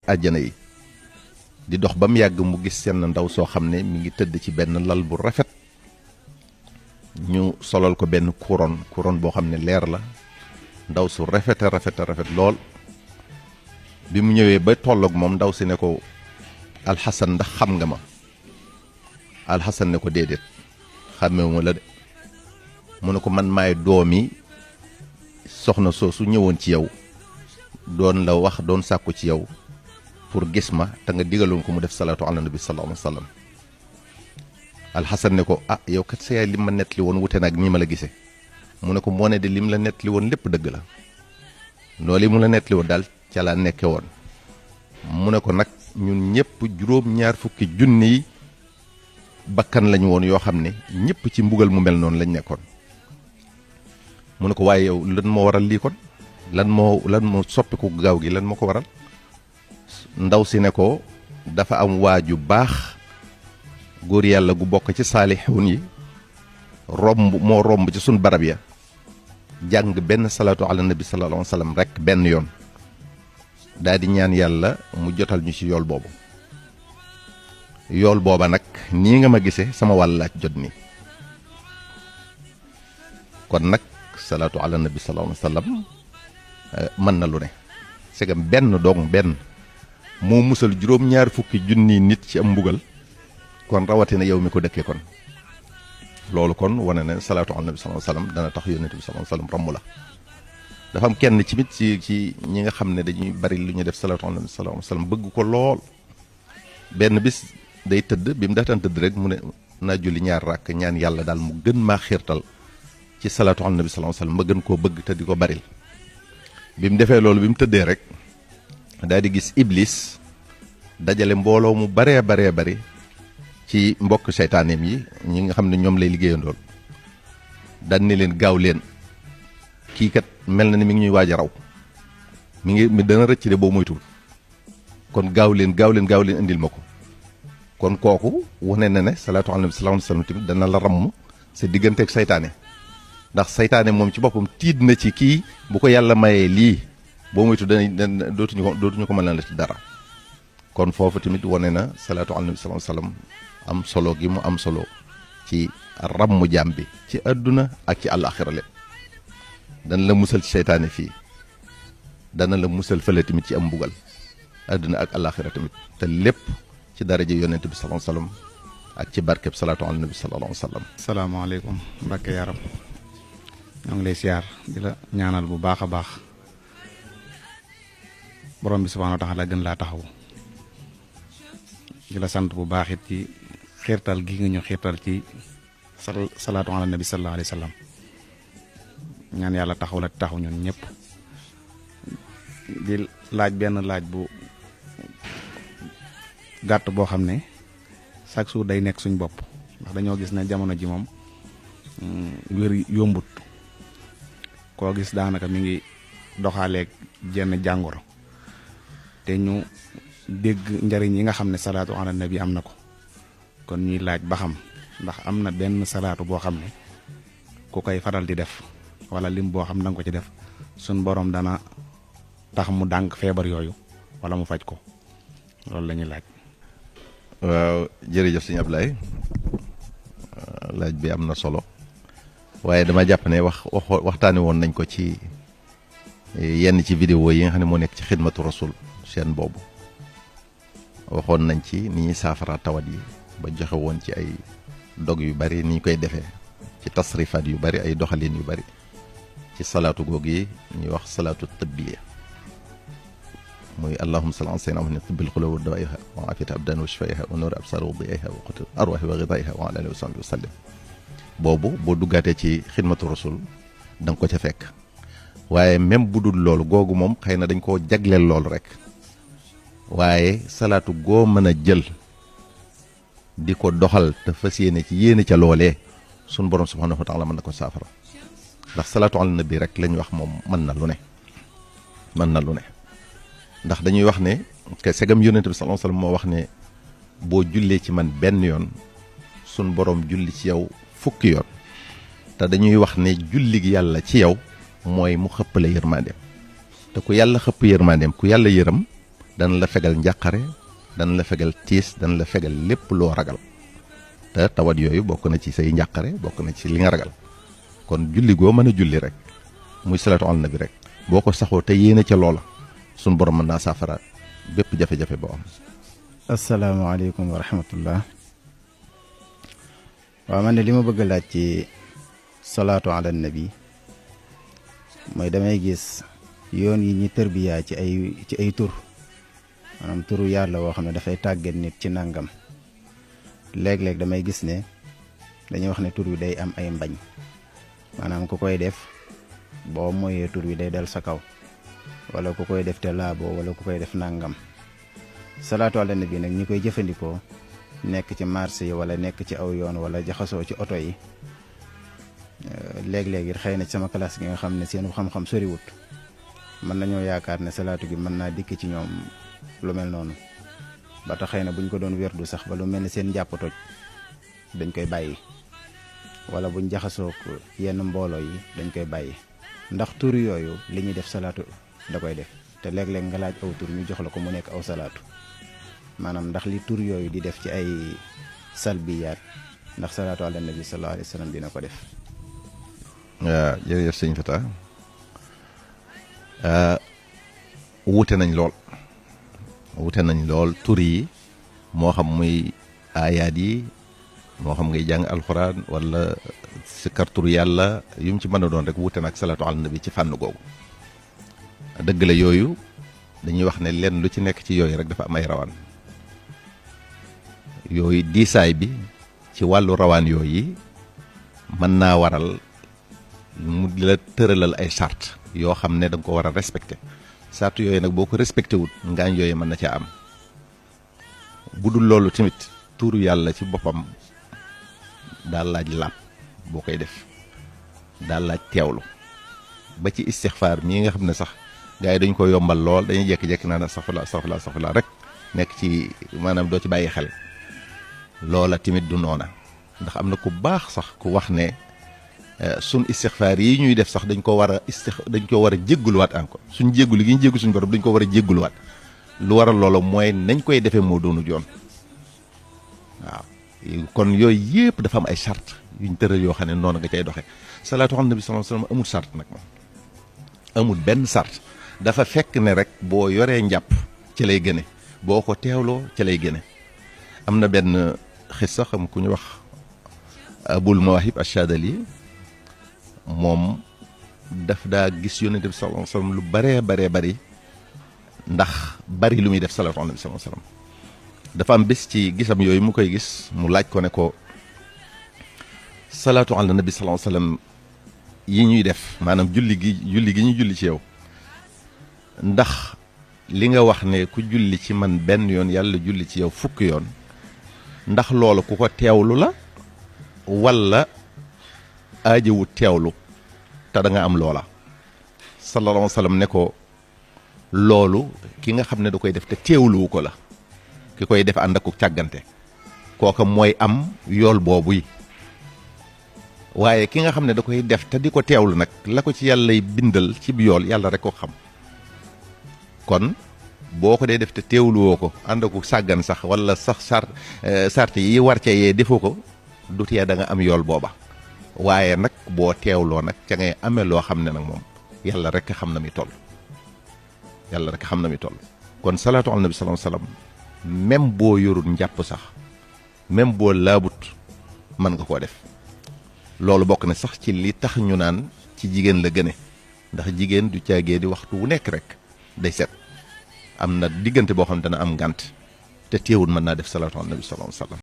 àjjana yi di dox ba mu yàgg mu gis seen ndaw soo xam ne mi ngi tëdd ci benn lal bu rafet ñu solal ko benn couronne boo xam ne leer la ndaw su rafet lool bi mu ñëwee ba tolloog moom ndaw si ne ko alxasan ndax xam nga ma alxasan ne ko déedéet xàmmewuma la de mu ne ko man maay doomi soxna soosu ñëwoon ci yow doon la wax doon sàkku ci yow pour gis ma te nga digaloon ko mu def salaatu ala nabi sallallahu alayhi wa sallam alxasan ne ko ah yow kat sa yaay lim ma nettali woon wute nag nii ma la gisee mu ne ko moo ne de lim la nettali woon lépp dëgg la loolu mu la nettali woon daal ca laa nekke woon mu ne ko nag ñun ñëpp juróom-ñaar fukki junni yi bakkan lañu woon yoo xam ne ñëpp ci mbugal mu mel noonu lañ nekkoon mu ne ko waaye yow lan moo waral lii kon lan moo soppiku gaaw gi lan moo ko waral ndaw si ne ko dafa am waaju baax góor yàlla gu bokk ci saalixuun yi moo romb ci sun barab ya jàng benn salaatu ala nabi sallallahu alayhi wa sallam rek benn yoon daal di ñaan yàlla mu jotal ñu ci yool booba nag nii nga ma gisee sama wàll laaj jot nii kon nag salaatu ala nabi sallallahu alayhi wa sallam mën na lu ne segam benn moo musal juróom-ñaar fukki junni nit ci am mbugal kon rawatina yow mi ko dëkkee kon loolu kon wane na salaatu ala nabi sallallahu alayhi wa sallam dana tax yonent bi sallallahu alayhi wa sallam ramm la dafa am kenn ci mit ci ñi nga xam ne dañuy bari lu ñuy def salaatu ala nabi sallallahu alayhi wa sallam bëgg ko lool benn bis day tëdd bi mu daataan tëdd rek mu ne naa julli ñaar ràkk ñaan yàlla daal mu gën maa xiirtal ci salaatu ala nabi sallallahu alayhi wa sallam ma gën koo bëgg te di ko baril bi mu defee loolu bi mu tëddee rek daal di gis iblis dajale mbooloo mu baree bari ci mbokk seytaaneem yi ñi nga xam ne ñoom lay liggéeyandool daan ne leen gaaw leen kii kat mel na ni mi ngi ñuy waaj a raw mi dana rëcc de boo moytuwul kon gaaw leen indil ma ko kon kooku wane na ne salaatu ala nabi sallallahu alayhi wa sallam tamit dana la ramm sa digganteeg saytaane ndax saytaane moom ci boppam tiit na ci kii bu ko yàlla mayee lii boo moytu dana dootuñu ko mën la ci dara kon foofu tamit wane na salaatu ala nabi sallallahu alayhi wa sallam am solo gi mu am solo ci rammu jaam bi ci àdduna ak ci àllaaxira lépp dana la musal ci seytaane fii dana la musal fële tamit ci am mbugal àdduna ak àllaaxira tamit te lépp ci daraja yonent bi sallallahu alayhi wa sallam ak ci barkeb salaatu ala nabi sallallahu alayhi wa sallam. salaamaaleykum Mbacke yaram ñoo ngi lay siyaar di la ñaanal bu baax a baax borom bi subhaanahu wa taala gën laa taxaw di la sant bu baax it ci xiirtal gi nga ñu xiirtal ci salaatu ala nabi sallallahu alayhi wa sallam ñaan yàlla taxaw la taxaw ñun ñëpp di laaj benn laaj bu gàtt boo xam ne chaque jour day nekk suñ bopp ndax dañoo gis ne jamono ji moom wér yombut koo gis daanaka mi ngi doxaaleeg jenn jàngoro te ñu dégg njariñ yi nga xam ne salaatu ala nabi am na ko kon ñuy laaj ba xam ndax am na benn salaatu boo xam ne ku koy faral di def wala lim boo xam danga ko ci def suñ borom dana tax mu dànk feebar yooyu wala mu faj ko loolu la ñuy laaj. waaw jërëjëf sëñ Ablaye laaj bi am na solo waaye dama jàpp ne waxtaane woon nañ ko ci yenn ci vidéo yi nga xam ne moo nekk ci xidmatu rasul seen boobu waxoon nañ ci ni ñuy saafara tawat yi ba joxe woon ci ay dog yu bari ni ñu koy defee ci tasrifaat yu bari ay doxalin yu bari ci salaatu googu yi ñuy wax salaatu tibbiya muy allahumma salli ala sayyidina Muhammadin tibbil qulubi wa dawaiha wa afiyati abdan wa shifaiha wa nuuri absar wa diaiha wa quti arwahi wa ghidaiha wa ala alihi wa sahbihi wa sallim boobu boo duggaatee ci xidmatu rasul da nga ko ca fekk waaye même bu dul loolu googu moom xëy na dañ koo jagleel loolu rek waaye salaatu goo mën a jël di ko doxal te fas yéene ci yéene ca loolee sun borom subhanahu wa taala mën na ko saafara ndax salaatu ala nabi rek lañ wax moom mën na lu ne ndax dañuy wax ne ke segam yonent bi sallallahu alayhi wasallam moo wax ne boo jullee ci man benn yoon sun borom julli ci yow fukki yoon te dañuy wax ne julli gi yàlla ci yow mooy mu xëpp la yërmandeem te ku yàlla xëpp yërmandeem ku yàlla yërëm dana la fegal njàqare, dana la fegal tiis, dana la fegal lépp loo ragal te tawat yooyu bokk na ci say njàqare, bokk na ci li nga ragal. kon julli goo mën a julli rek muy salaatu ala nabi rek boo ko saxoo te yéene ca loola suñ borom mën naa saafara bépp jafe-jafe boo am. asalaamaaleykum wa rahmatullah. waaw man de li ma bëgg a laaj ci salaatu ala nabi mooy damay gis yoon yi ñi tërbiyaa ci ay tur, maanaam turu yàlla woo xam ne dafay tàggat nit ci nangam. léeg-léeg damay gis ne dañuy wax ne tur wi day am ay mbañ, maanaam ku koy def boo moyee tur wi day dal sa kaw, wala ku koy def te laaboo, wala ku koy def nangam. salaatu ala nabi nag ñi koy jëfandikoo nekk ci marché yi wala nekk ci aw yoon wala jaxasoo ci oto yi, léeg-léeg it xëy na ci sama classe gi nga xam ne seen xam-xam soriwut, mën nañoo yaakaar ne salaatu gi mën naa dikk ci ñoom lu mel noonu, ba tax xëy na buñ ko doon werdu sax ba lu mel ni seen njàpp toj dañ koy bàyyi, wala buñ jaxasoo yenn mbooloo yi dañ koy bàyyi. ndax tur yooyu li ñuy def salaatu da koy def, te léeg-léeg nga laaj aw tur ñu jox la ko mu nekk aw salaatu, maanaam ndax li tur yooyu di def ci ay salbiyaat ndax salaatu ala nabi sallallahu alayhi wa sallam dina ko def. waaw jërëjëf sëñ Fata, wute nañ lool tur yi, moo xam muy aayaat yi, moo xam ngay jàng alxuraan wala sikar tur yàlla yu mu ci mën a doon rek wute na ak salaatu ala nabi ci fànn googu. dëgg la yooyu dañuy wax ne lenn lu ci nekk ci yooyu rek dafa am ay rawaan. yooyu diisaay bi ci wàllu rawaan yooyu mën naa waral mu di la tëralal ay sart yoo xam ne da nga ko war a respecté. sart yooyu nag boo ko respecté wut ngaañ yooyu mën na caa am. bu dul loolu tamit tuuru yàlla ci boppam daal laaj laab boo koy def, daal laaj teewlu ba ci istixfaar mii nga xam ne sax gars yi dañ ko yombal lool, dañuy jékki-jékki naan astaghfirullah rek nekk ci maanaam doo ci bàyyi xel. loola tamit du noona, ndax am na ku baax sax ku wax ne sun istixfaar yi ñuy def sax dañ ko war a jégguluwaat encore. suñ jéggulu gi ñu jéggu suñ borom dañ ko war a jégguluwaat. lu waral loolu mooy nañ koy defee moo doonu joon. waaw kon yooyu yëpp dafa am ay charte yuñ tëral yoo xam ne noonu nga cay doxee. salaatu ala nabi sallallahu alayhi wasallam amul charte nag moom amul benn charte. dafa fekk ne rek boo yoree njàpp ci lay gëne, boo ko teewloo ci lay gëne. am na benn xissa xam ku ñu wax Abul Mawahib Ash-Shadali, moom daf daa gis yonent bi sallallahu alayhi wasallam lu baree bari ndax bari lu muy def salaatu ala nabi sallallahu alayhi wasallam. dafa am bés ci gisam yooyu mu koy gis mu laaj ko ne ko salaatu ala nabi sallallahu alayhi wasallam yi ñuy def, maanaam julli gi ñu julli ci yow, ndax li nga wax ne ku julli ci man benn yoon yàlla julli ci yow fukki yoon, ndax loolu ku ko teewlu la walla aajowu teewlu te da nga am loola. sallallahu alayhi wasallam ne ko loolu ki nga xam ne da koy def te teewluwu ko la, ki koy def ànd ak càggante, kooka mooy am yool boobu yi. waaye ki nga xam ne da koy def te di ko teewlu nag la ko ci yàllay bindal ci bi yool yàlla rek ko xam. kon boo ko dee def te teewluwoo ko ànd ak sàggan sax wala sax sart yi war ca yee defoo ko, du tee da nga am yool booba. waaye nag boo teewloo nag ca ngay amee loo xam ne nag moom yàlla rek xam na mi toll. yàlla rek xam na mi toll. kon salaatu ala nabi sallallahu alayhi wasallam même boo yorul njàpp sax, même boo laabut mën nga koo def. loolu bokk na sax ci li tax ñu naan ci jigéen la gëne, ndax jigéen du caagee di waxtu wu nekk rek day set. am na diggante boo xam ne dana am ngànt te teewul mën naa def salaatu ala nabi sallallahu alayhi wasallam.